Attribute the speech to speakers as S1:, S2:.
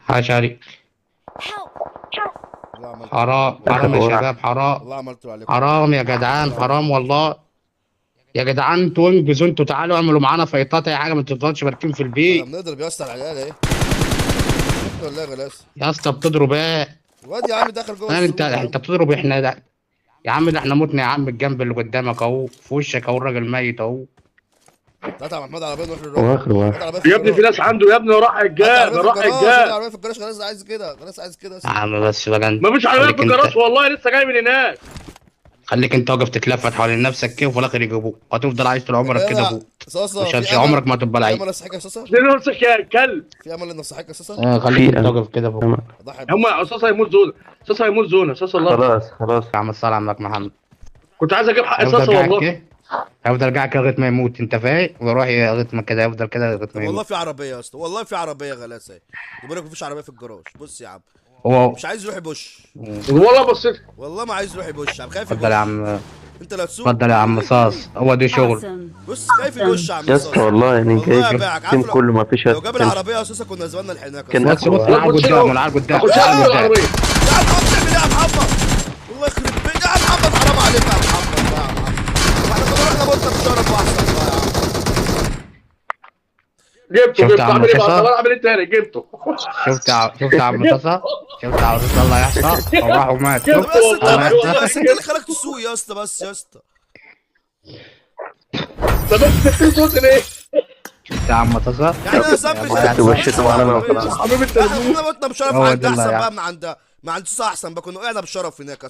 S1: حاش عليك.
S2: والله عملت.
S1: حرام حرام يا شباب، حرام.
S2: والله عملت عليكم.
S1: حرام يا جدعان، حرام والله يا جدعان. انتوا انجزوا، انتوا تعالوا اعملوا معانا فايتات اي حاجة، ما تفضلش باركين في
S2: احنا
S1: البيت.
S2: بنضرب يا اسطى على العيال اهي. والله يا غلاسه.
S1: يا اسطى بتضرب ايه؟
S2: الواد يا عم دخل جوه
S1: انت
S2: السوق يا عم.
S1: انت بتضرب احنا ده يا عم، ده احنا متنا يا عم. الجنب اللي قدامك اهو، في وشك اهو، الراجل ميت اهو.
S2: هات يا محمد عربية نروح للراجل.
S3: واخر واحد.
S2: هات عربية في
S4: يا ابني في
S2: الجراج.
S4: ناس عنده يا ابني، راح
S2: هات
S4: الجاب،
S2: عربية في
S4: راح
S2: الجراج، هات
S4: الجاب.
S2: عربية في الجراج. خلاص عايز كده، خلاص عايز كده.
S1: يا عم بس بقى انت.
S4: مفيش عربية
S1: خليك
S4: في
S1: انت
S4: الجراج والله، لسه جاي من هناك.
S1: خليك انت واقف تتلفت حوالين نفسك كده، وفي الاخر يجيبوك، هتفضل عايش طول عمرك كده فوق.
S2: صاصه
S1: مش
S2: في
S1: هتش
S2: امل.
S1: عمرك ما تبقى
S2: في
S1: لعيب.
S2: امل اصحيك يا صاصه.
S4: ليه نفسك يا كلب؟
S2: في امل ان اصحيك يا صاصه.
S1: خليك
S3: في
S1: انت واقف كده فوق.
S2: اضحي.
S4: هم صاصه هيموت زونه، صاصه هيموت زونه، صاصه الله.
S3: خلاص خلاص.
S1: يا عم الصلاة عمك محمد.
S4: كنت عايز اجيب حق
S1: هيفضل
S4: صاصه
S1: قاعد
S4: والله.
S1: كده، هيفضل قاعد كده لغاية ما يموت، انت فاهم؟ ويروح لغاية ما كده، يفضل كده لغاية
S2: طب
S1: ما
S2: والله
S1: يموت.
S2: في عربية يا اسطى، والله في عربية غلاسه اهي. يقول لك مفيش عربية في الجراج. بص يا عم،
S1: هو
S2: مش عايز يروح يبش.
S4: والله بصيت.
S2: والله ما عايز يروح يبش، عم خايف
S1: اتفضل يا
S2: يبش.
S1: عم،
S2: انت لا تسوق.
S1: اتفضل يا عم صاص، هو دي شغل.
S5: Awesome.
S2: بص خايف يبش يا عم
S3: يا اسطى
S2: صاصه.
S3: والله يعني
S2: والله
S3: جايب
S2: يا باعك،
S3: ال team
S2: عارف لو
S3: كله ما فيش.
S2: لو جاب العربية يا اساسا كنا زماننا لحقناك.
S3: كان
S1: بص بص، العب قدام، العب قدام،
S4: اخش
S1: العب
S4: على
S1: قدام.
S4: العربية.
S2: يا عم بتعمل ايه يا محمد؟ الله يخرب بيت يا محمد، حرام عليك يا محمد بقى يا محمد. واحنا كنا رحنا متنا بشرف واحسن بقى يا عم.
S4: جبته
S1: شفت
S4: جبته،
S1: يا عم
S4: اعمل ايه بقى؟
S1: صاصة؟
S4: طب اعمل ايه تاني؟ جبته.
S1: شفت يا عم صاصة، شفت يا عم صاصة، الله يحصى هو راح ومات.
S2: طب
S1: شفت
S2: بس انت
S1: الله
S2: عملت
S1: يحصى.
S2: بس انت اللي خلك تسوق يا اسطى، بس يا اسطى.
S4: طب انت سبت صوت ليه؟
S1: شفت يا عم صاصة.
S2: يعني انا ذنبي
S1: يا
S3: انتوا مشيتوا معانا بقى وخلاص.
S4: حبيبي انت
S2: احنا كنا متنا بشرف
S1: هو
S2: عند
S1: ده اللي
S2: احسن بقى
S1: يعني.
S2: من عند ما عند صاصه احسن بقى، كنا وقعنا بشرف هناك.